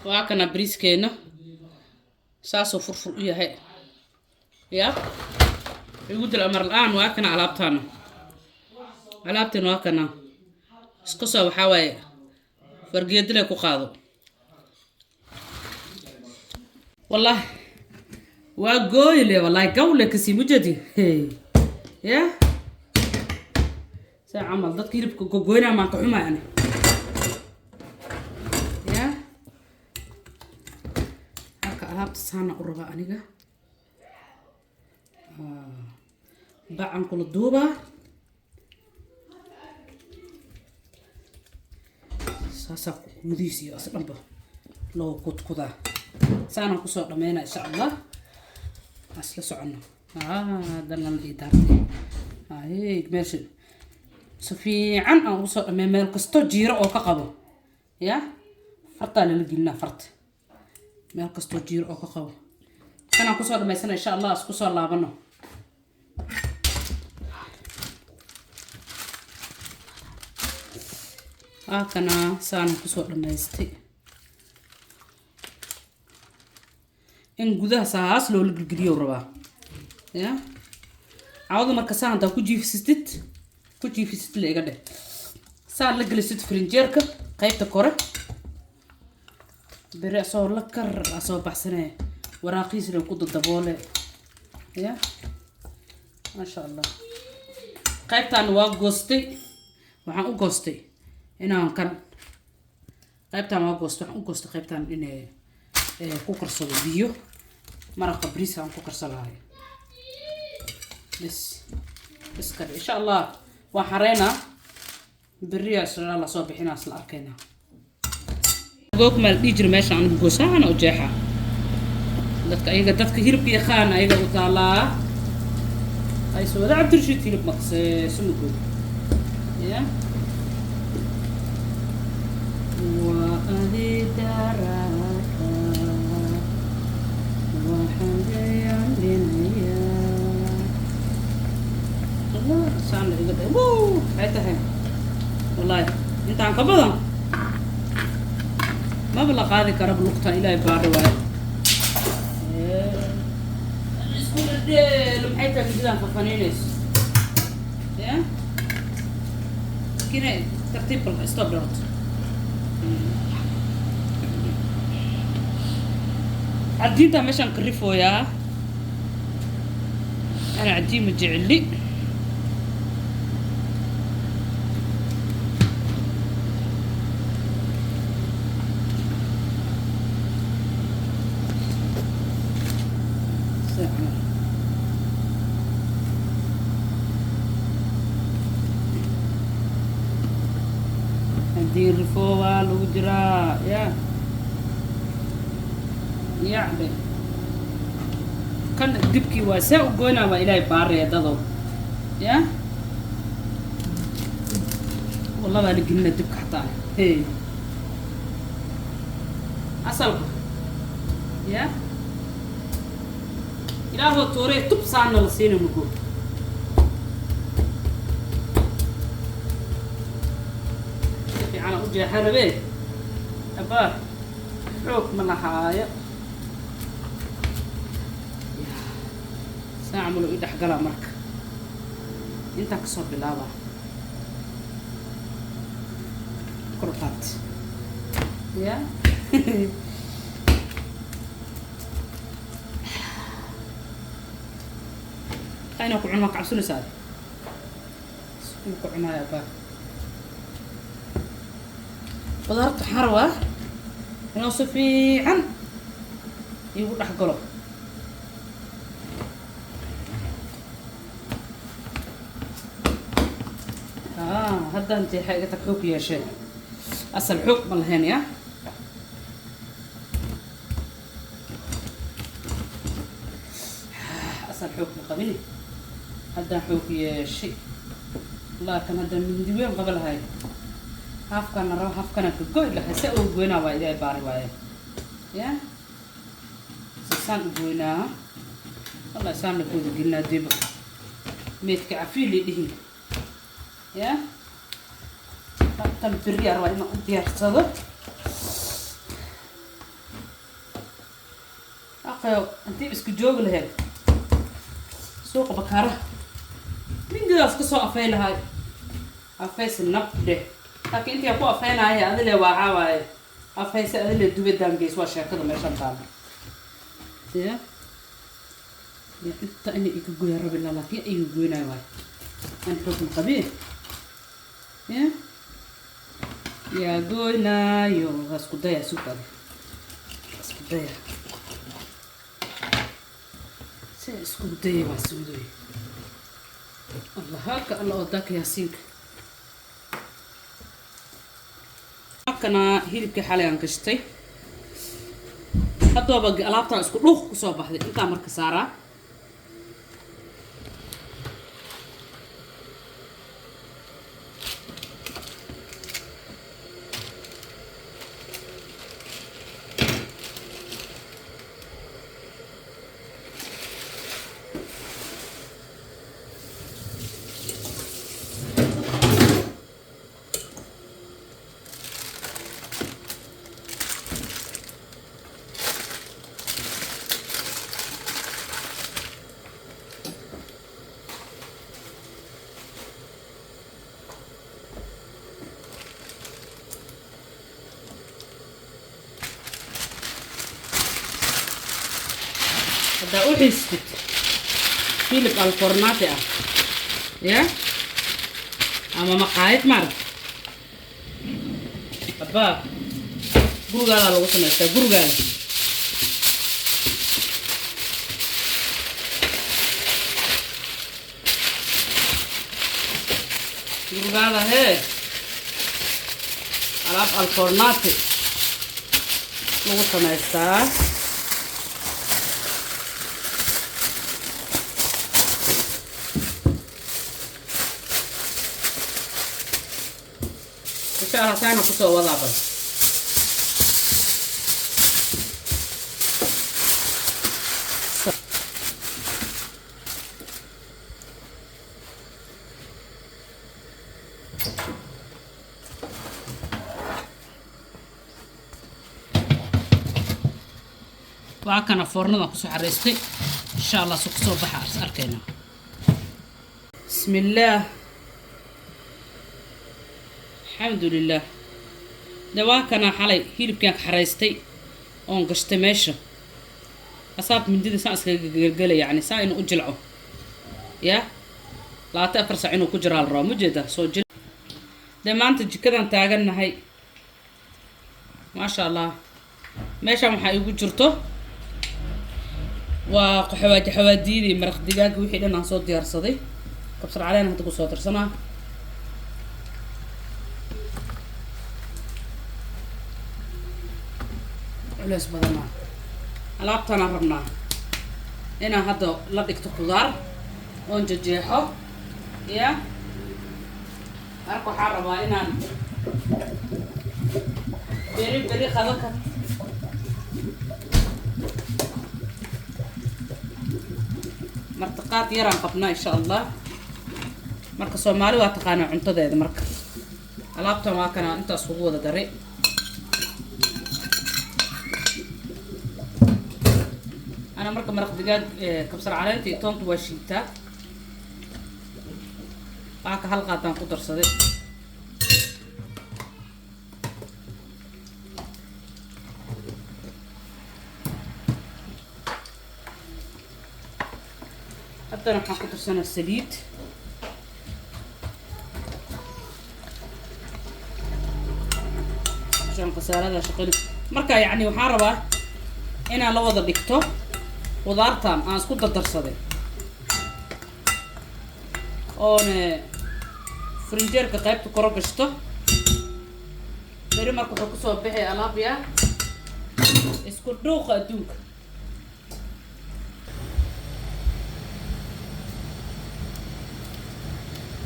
Waa kana bariiskeena, saasuu furfur u yahay. Ya igu dil amar la-aan. Waa kana alaabtaana, alaabteen waa kana. Iska soo waxaa waaye fargeedile ku qaado. Wallahi waa gooyle, wallahi gawle kasii mujadi ya saa camal. Dadka hilibka gogoynaa maan ka xumay ani. Ya halka alaabta saana u rabaa aniga, bacan kula duubaa, saasaa gudihiis iyo as dhanba loo kudkudaa. Saanaan kusoo dhameynaa, insha Allah isla socono. Danan ii daartay. Ay meesha si fiican aan ugu soo dhamey, meel kasto jiiro oo ka qabo ya fartaa lala gelinaa farta, meel kastoo jiiro oo ka qabo. Kanaan kusoo dhamaysana, insha Allah isku soo laabano. Waa kana, saana kusoo dhamaystay. In gudaha saas loola gelgeliyo rabaa ya cawada. Marka saa haddaa ku jiifisatid, ku jiifisatid la iga dheh, saa la gelisid frinjeerka qaybta kore, beri asoo la kar asoo baxsanee, waraaqiisna ku dadaboole ya. Maasha Allah, qaybtaan waa goostay. Waxaan u goostay inaan kan qaybtaan waa goostay, waxaan u goostay qaybtaan inay ku karsado biyo maraqa bariis aan ku karsan lahay. Bes iska dhe, insha Allah waan xareynaa beriyaa, insha Allah soo bixinaa, isla arkaynaa. Googmaa la dhihi jira meesha anigu goosaana u jeexa. Dadka ayaga, dadka hilibka yaqaan ayaga u taalaa. Ay soo wada Cabdirashiid hilib maqsee sumagood ya waa adi daraka waxaan dayaalinayaa. Allah saan la iga dhay. Wuu maxay tahay? Wallaahi intaan ka badan maba la qaadi karaba lugta. Ilaahay baadho waaye isku dhadheelo. Maxay tahay mididaan fafaniinayso ya? Kine tartiib bal, stop dhort. Cadiintaa meeshaan ka rifooyaa. Ana cadiin ma jecli. Saa camal. Cadiin rifoo waa lagu jiraa ya yacbe. Kan dibkii waa see u goynaa? Waa Ilaahay baaraya dado ya. Wallah baa la gelina dibka xataa. Hey asalka ya ilaahoo toorey tub saana la siina mugo si fiicana u jeexa rabee. Abaa xoog ma lahaayo. Saa camal ii dhexgalaa. Marka intaan kasoo bilaabaa kor u qaad ya. Inaa ku cun waa kacabsanaysaa, isku ku cunaaya. Abaa qudaarta waxaan rabaa inuu si fiican iigu dhex galo. Haddaan jeexa iga tag. Xoog yeeshee, asal xoog ma lahayn ya. Asal xoog ma qabini, haddaan xoog yeeshay. Wallahi kan haddaan mindi weyn qaba lahay, haafkana raba, haafkana ka goy lahay. Se u goynaa waa Ilaahay baari waaye ya. Saan u goynaa, wallahi saan la kooda gelinaa diba meedka cafiili dhihin ya. Tan beri aa rabaa inaan u diyaarsado. Marka intii isku joogi lahayd suuqa Bakaaraha, mindidaas kasoo afay lahay, afaysi nabdhe. Laakiin intii aan ku afeynaya adile waxaa waaye afayse adile dube daangeys. Waa sheekada meeshan taala. Ya ya, inta inay iga goya rabi lahaa, laakiin iga goynayo waay aan xoogna qabiye. Ya yaa goynaayo, waa isku daya, suuqada isku daya, si isku daya waa suudoy. Allah haka Allah oo daaka yaasiinka. Halkana hilibkii xalay aan gashtay haddooba alaabtaan isku dhuuq kusoo baxday. Intaa marka saaraa. Haddaa u xiistid hilib alfornaati ah ya ama maqaayad maarag abbaa, gurigaadaa lagu samaystaa gurigaada. Gurigaada hee alaab alfornaati lagu samaystaa. Insha Allah saana kusoo wadaa bal. Waa kana foornadan kusoo xaraystay. Insha Allah su kusoo baxa is arkaynaa. Bismillaah, alxamdu lilah. De waa kana xalay hilibkaan xaraystay oon gashtay meesha. Asaab mindida saan iskaga gelgela, yacni saa inuu u jilco ya 24 saac inuu ku jiraa la rabaa. Ma jeeda soo jil. Dee maanta jikadan taagannahay, maasha Allah. Meeshan waxaa igu jirto waa xawaaji, xawaadiyadii, maraq digaaga, wixii dhan aan soo diyaarsaday. Kabsar caleen hadda kusoo darsanaa. Culeys badanaa alaabtanaan rabnaa inaan hadda la dhigto khudaar oon jejeexo ya. Marka waxaan rabaa inaan beri beri qado ka martiqaad yaraan qabnaa insha Allah. Marka Soomaali waa taqaanaa cuntadeeda. Marka alaabtan waa kana intaas ugu wada daray. Ana marka maraq digaag kabsar caleenta iyo toonta waa shiitaa. Waxaa ka hal qaataan ku darsaday. Haddana waxaan ku darsanaa saliid. عشان khasaalada shaqada. Marka yacni waxaan rabaa inaan la wada dhigto khudaartan aan isku dardarsaday oon frinjeerka qaybta koro gashto. Beri marka wuxuu kusoo bixi alaabya isku dhuuqa adduunka.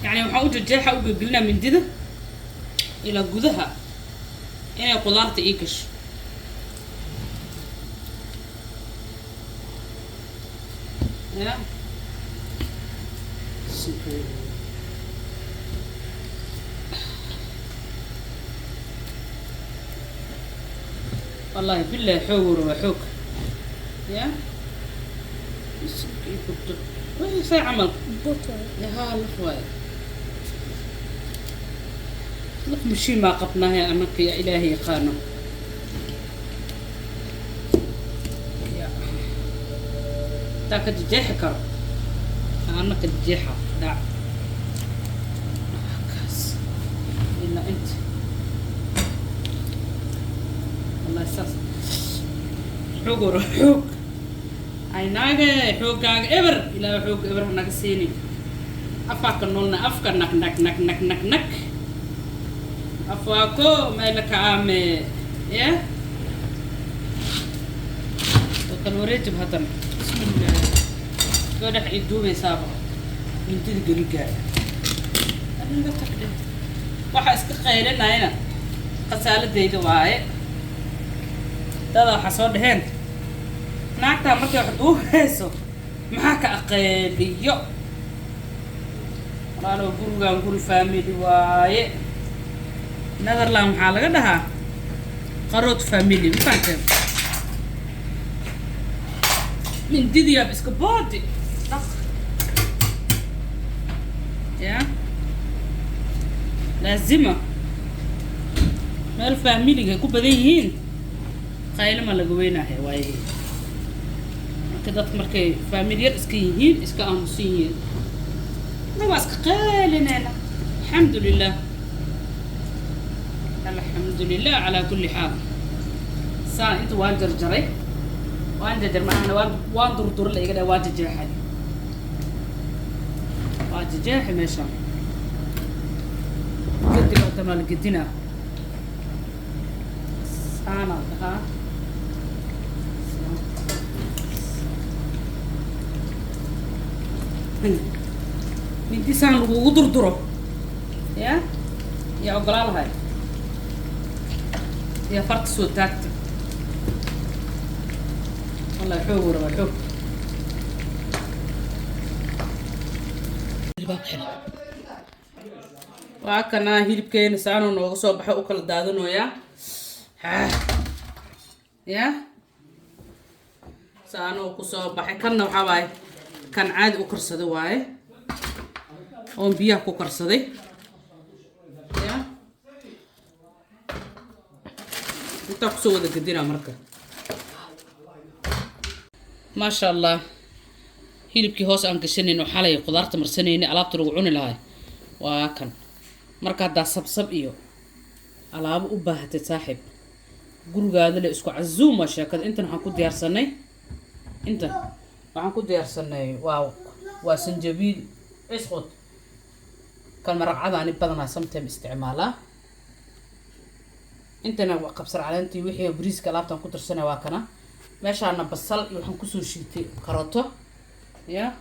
Yani waxaan u jejeexa u gelgelinaa mindida ilaa gudaha inay khudaarta ii gasho ya. Wallahi billahi xoog waa xoog ya. Gubto wixii say camal. Bot waaye. Haa, laf waaye, laf mashiin baa qabnahay anaka, yaa Ilaahay yaqaano. Ya taa ka jejeexi karo anaka jejeexa dhac kaas ilaa inta. Wallahi saas xoog waro, xoog ay naage, xooggaaga eber. Ilaa xoogga eber ha naga siini. Afaa ka noolna, afka nag nag nag nag nag nag, afwaako meela ka aame ya oo kala wareejib. Haddana bismillah, gabadhax ii duubaysaaba mintida geli gaara anaga tagdhe. Waxaa iska qaylinayana khasaaladayda waaye. Dada waxaa soo dheheen naagtaa markay wax duubayso maxaa ka aqeeliyo. Walaalow, gurigan guri family waaye. Netherland waxaa laga dhahaa qarood family, ma fahanteen? Mindidiyaab iska boodi dhaq ya laazima. Meel familiga ku badan yihiin qaylama laga weynahay waaye. Marka dadka markay familiyar iska yihiin, iska aamusan yihiin, annaga waa iska qaylinayna. Alxamdu lilah, alxamdu lilah calaa kulli xaal. Saa inta waan jarjaray, waan jarjar maahana, waan durdur la iga dha, waan jajeexay, waa jajeexay meeshaan. Kadib haddana waa la gedinaa, saana la dhahaa. Mindi saan lagugu durduro ya yaa ogolaa lahay yaa farta soo taagta. Wallahi xoog waraba xoog. Waa kanaa hilibkeena saanuu nooga soo baxo, u kala daadanayaa ya saanuu kusoo baxay. Kanna waxaa waaye kan caadi u karsaday waaye, oon biyaha ku karsaday ya. Intaa kusoo wada gedinaa marka. Maasha Allah, hilibkii hoos aan gashanayno xalay, qudaarta marsanayna, alaabta lagu cuni lahay waa kan. Marka haddaa sabsab iyo alaabo u baahatay, saaxiib, gurigaada le isku casuum waa sheekada. Intan waxaan ku diyaarsanay, intan waxaan ku diyaarsanay waa sanjabiil cisqod. Kan maraqcadaani badanaa sometime isticmaalaa. Intana waa qabsar caleentii, wixii bariiska alaabtaan ku darsanay waa kana. Meeshaana basal iyo waxaan kusoo shiitay karooto ya.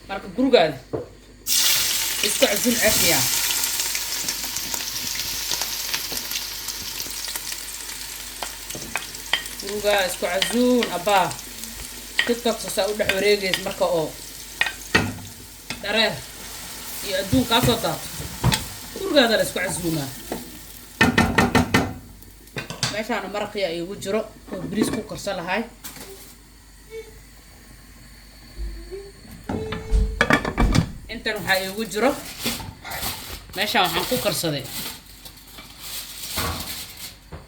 Marka gurigaada isku casuum cefiya. Gurigaa isku casuun abbaa. TikTok saa u dhex wareegays marka oo dhareer iyo adduun kaa soo daato, gurigaada la isku casuumaa. Meeshaana maraqiya iigu jiro oo bariis ku karsan lahay. Intan waxaa iigu jiro, meeshaan waxaan ku karsaday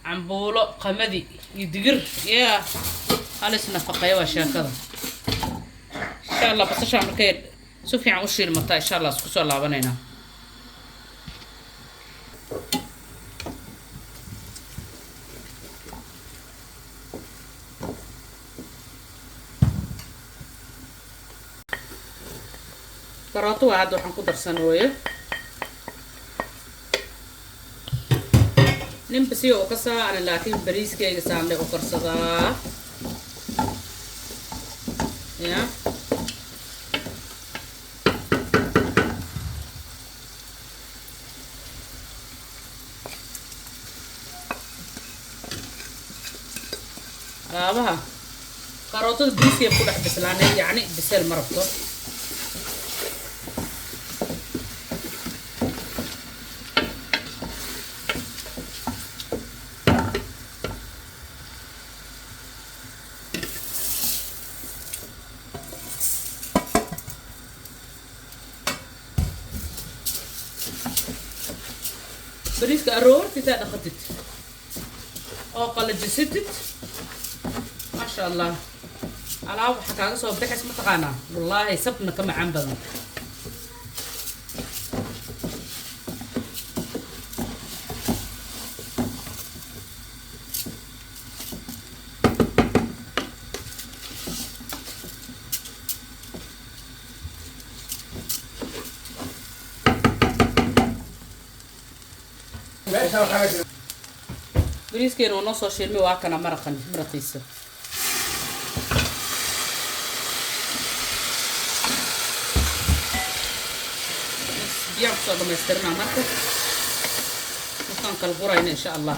cambuulo qamadi iyo digir yaa halis nafaqeeya waa sheekada. Insha Allah basashaa markay si fiican u shiilmataa, insha Allah isku soo laabanaynaa. Karooto waa hadda waxaan ku darsanooyo. Ninba si u ka saana, laakiin bariiskayga saanle u karsadaa ya. Alaabaha karootada bariiskay ku dhex bislaanay, yacni biseel ma rabto. Bariiska aroorta intaa dhaqatid oo qalajisatid, maasha Allah, alaab waxaa kaaga soo baxays, mataqaanaa, wallaahi sabna ka macaan badan. Meesha waxaa la Bariiskeena waa noo soo shiilmay, waa kana maraqan, maraqiisa. Biyaan kusoo dhamaystirnaa. Marka markaan kala gurayna, insha Allah.